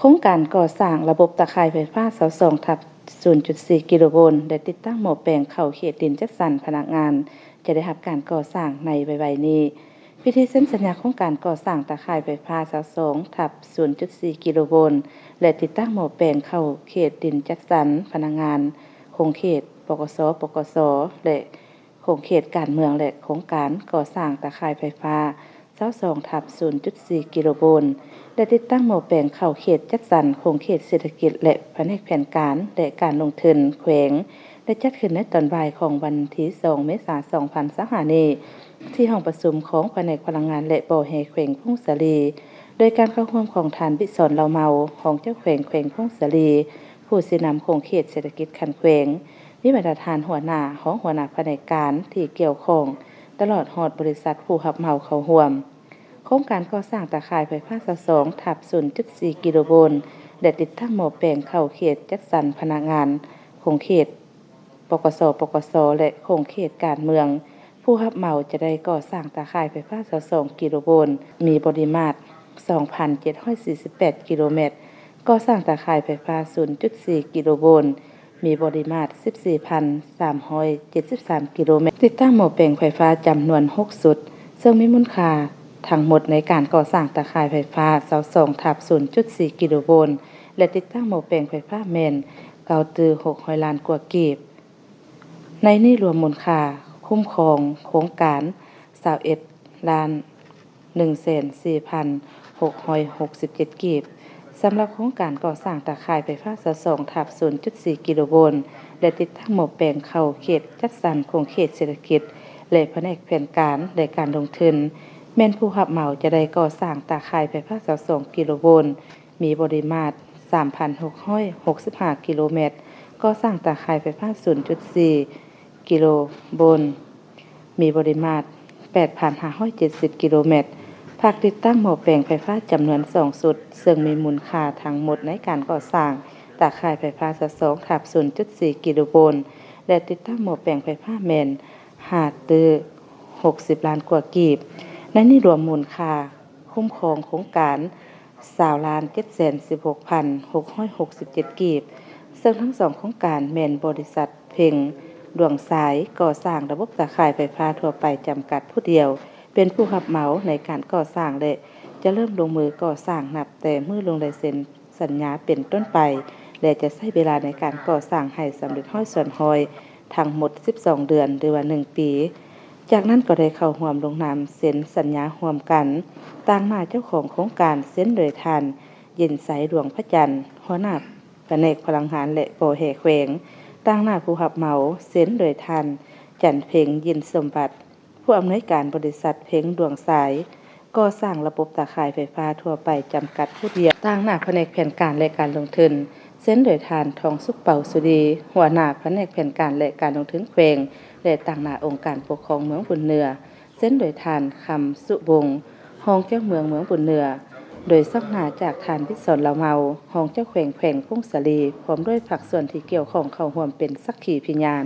ໂຄງການກໍ່ສ້າງລະບົບຕາຂ່າຍໄຟຟ້າ ຊາວສອງ ທັບ ສູນຈຸດສີ່ ກິໂລໂວນ ແລະ ຕິດຕັ້ງໝໍ້ແປງເຂົ້າເຂດດິນຈັດສັນພະນັກງານ ຈະໄດ້ຮັບການກໍ່ສ້າງໃນໄວໆນີ້. ພິທີເຊັນສັນຍາໂຄງການກໍ່ສ້າງຕາຂ່າຍໄຟຟ້າ ຊາວສອງ ທັບ ສູນຈຸດສີ່ ກິໂລໂວນ ແລະ ຕິດຕັ້ງໝໍ້ແປງເຂົ້າເຂດດິນຈັດສັນພະນັກງານ ຂົງເຂດ ປກສ, ປກສ ແລະ ຂົງເຂດການເມືອງ ແລະ ໂຄງການກໍ່ສ້າງຕາຂ່າຍໄຟຟ້າ ຊາວສອງ ທັບ ສູນຈຸດສີ່ ກິໂລໂວນ ແລະ ຕິດຕັ້ງໝໍ້ແປງເຂົ້າເຂດຈັດສັນຂົງເຂດເສດຖະກິດ ແລະ ພະແນກແຜນການ ແລະ ການລົງທຶນແຂວງ ໄດ້ຈັດຂຶ້ນໃນຕອນບ່າຍຂອງວັນທີສອງ ເມສາ ສອງພັນຊາວຫ້ານີ້ ທີ່ຫ້ອງປະຊຸມຂອງພະແນກພະລັງງານ ແລະ ບໍ່ແຮ່ແຂວງຜົ້ງສາລີ ໂດຍການເຂົ້າຮ່ວມຂອງທ່ານ ວິສອນ ເຫຼົ່າເມົາ ຮອງເຈົ້າແຂວງແຂວງຜົ້ງສາລີ, ຜູ້ຊີ້ນຳຂົງເຂດເສດຖະກິດຂັ້ນແຂວງ, ມີບັນດາທ່ານຫົວໜ້າ, ຮອງຫົວໜ້າພະແນກການທີ່ກ່ຽວຂ້ອງ, ຕະຫຼອດຮອດບໍລິສັດຜູ້ຮັບເໝົາເຂົ້າຮ່ວມ. ໂຄງການກໍ່ສ້າງຕາຂ່າຍໄຟຟ້າ ຊາວສອງ ທັບ ສູນຈຸດສີ່ ກິໂລໂວນ ແລະ ຕິດຕັ້ງໝໍ້ແປງເຂົ້າເຂດຈັດສັນພະນັກງານຂົງເຂດ ປກສ, ປກສ ແລະ ຂົງເຂດການເມືອງ. ຜູ້ຮັບເໝົາຈະໄດ້ກໍ່ສ້າງຕາຂ່າຍໄຟຟ້າ ຊາວສອງ ກິໂລໂວນ ມີບໍລິມາດ ສອງພັນເຈັດຮ້ອຍສີ່ສິບແປດ ກິໂລແມັດ, ກໍ່ສ້າງຕາຂ່າຍໄຟຟ້າ ສູນຈຸດສີ່ ກິໂລໂວນ ມີບໍລິມາດ ສິບສີ່ພັນສາມຮ້ອຍເຈັດສິບສາມ ກິໂລແມັດ, ຕິດຕັ້ງໝໍ້ແປງໄຟຟ້າຈຳນວນ ຫົກ ຊຸດ, ເຊິ່ງມີມູນຄ່າທັງໝົດໃນການກໍ່ສ້າງຕາຂ່າຍໄຟຟ້າ ຊາວສອງ ທັບ ສູນຈຸດສີ່ ກິໂລໂວນ ແລະ ຕິດຕັ້ງໝໍ້ແປງໄຟຟ້າແມ່ນ ເກົ້າຕື້ຫົກຮ້ອຍລ້ານກວ່າກີບ. ໃນນີ້ລວມມູນຄ່າຄຸ້ມຄອງໂຄງການ ຊາວເອັດລ້ານໜຶ່ງແສນສີ່ພັນຫົກຮ້ອຍຫົກສິບເຈັດກີບ. ສຳລັບໂຄງການກໍ່ສ້າງຕາຂ່າຍໄຟຟ້າ ຊາວສອງ ທັບ ສູນຈຸດສີ່ ກິໂລໂວນ ແລະ ຕິດຕັ້ງໝໍ້ແປງເຂົ້າເຂດຈັດສັນຂົງເຂດເສດຖະກິດ ແລະ ພະແນກແຜນການ ແລະ ການລົງທຶນ, ແມ່ນຜູ້ຮັບເໝົາຈະໄດ້ກໍ່ສ້າງຕາຂ່າຍໄຟຟ້າ ຊາວສອງ ກິໂລໂວນ ມີບໍລິມາດ ສາມພັນຫົກຮ້ອຍຫົກສິບຫ້າ ກິໂລແມັດ, ກໍ່ສ້າງຕາຂ່າຍໄຟຟ້າ ສູນຈຸດສີ່ ກິໂລໂວນ ມີບໍລິມາດ ແປດພັນຫ້າຮ້ອຍເຈັດສິບ ກິໂລແມັດ, ພາກຕິດຕັ້ງໝໍ້ແປງໄຟຟ້າຈຳນວນ ສອງ ຊຸດ, ເຊິ່ງມີມູນຄ່າທັງໝົດໃນການກໍ່ສ້າງຕາຂ່າຍໄຟຟ້າ ຊາວສອງ ທັບ ສູນຈຸດສີ່ ກິໂລໂວນ ແລະ ຕິດຕັ້ງໝໍ້ແປງໄຟຟ້າແມ່ນ ຫ້າຕື້ຫົກສິບລ້ານກວ່າກີບ. ໃນນີ້ລວມມູນຄ່າ ຄຸ້ມຄອງໂຄງການ ຊາວລ້ານເຈັດແສນສິບຫົກພັນຫົກຮ້ອຍຫົກສິບເຈັດກີບ, ເຊິ່ງທັງສອງໂຄງການແມ່ນບໍລິສັດເພັງດວງຊາຍ ກໍ່ສ້າງລະບົບຕາຂ່າຍໄຟຟ້າທົ່ວໄປຈຳກັດຜູ້ດຽວ ເປັນຜູ້ຮັບເໝົາໃນການກໍ່ສ້າງ ແລະ ຈະເລີ່ມລົງມືກໍ່ສ້າງນັບແຕ່ມື້ລົງລາຍເຊັນ ສັນຍາເປັນຕົ້ນໄປ ແລະ ຈະໃຊ້ເວລາໃນການກໍ່ສ້າງໃຫ້ສຳເລັດຮ້ອຍສ່ວນຮ້ອຍ ທັງໝົດສິບສອງເດືອນ ຫຼືວ່າ ໜຶ່ງປີ. ຈາກນັ້ນກໍໄດ້ເຂົ້າຮ່ວມລົງນາມເຊັນສັນຍາຮ່ວມກັນ ຕາງໜ້າເຈົ້າຂອງໂຄງການ ເຊັນໂດຍທ່ານ ເຢັນໄຊ ດວງພະຈັນ ຫົວໜ້າພະແນກພະລັງງານ ແລະ ບໍ່ແຮ່ແຂວງ, ຕາງໜ້າຜູ້ຮັບເໝົາ ເຊັນໂດຍທ່ານ ຈັນເພັງ ຍິນສົມບັດ ຜູ້ອຳນວຍການບໍລິສັດເພັງດວງຊາຍ ກໍ່ສ້າງລະບົບຕາຂ່າຍໄຟຟ້າທົ່ວໄປຈຳກັດຜູ້ດຽວ, ຕາງໜ້າພະແນກແຜນການ ແລະ ການລົງທຶນ ເຊັນໂດຍທ່ານ ທອງສຸກ ເປົາສຸດີ ຫົວໜ້າພະແນກແຜນການ ແລະ ການລົງທຶນແຂວງ ແລະ ຕາງໜ້າອົງການປົກຄອງເມືອງບຸນເໜືອ ເຊັນໂດຍທ່ານ ຄຳ ສຸວົງ ຮອງເຈົ້າເມືອງເມືອງບຸນເໜືອ, ໂດຍຊອກໜ້າຈາກທ່ານ ວິດສອນ ເຫຼົ່າເມົາ ຮອງເຈົ້າແຂວງແຂວງຜົ້ງສາລີ ພ້ອມດ້ວຍພາກສ່ວນທີ່ກ່ຽວຂ້ອງເຂົ້າຮ່ວມເປັນສັກຂີພະຍານ.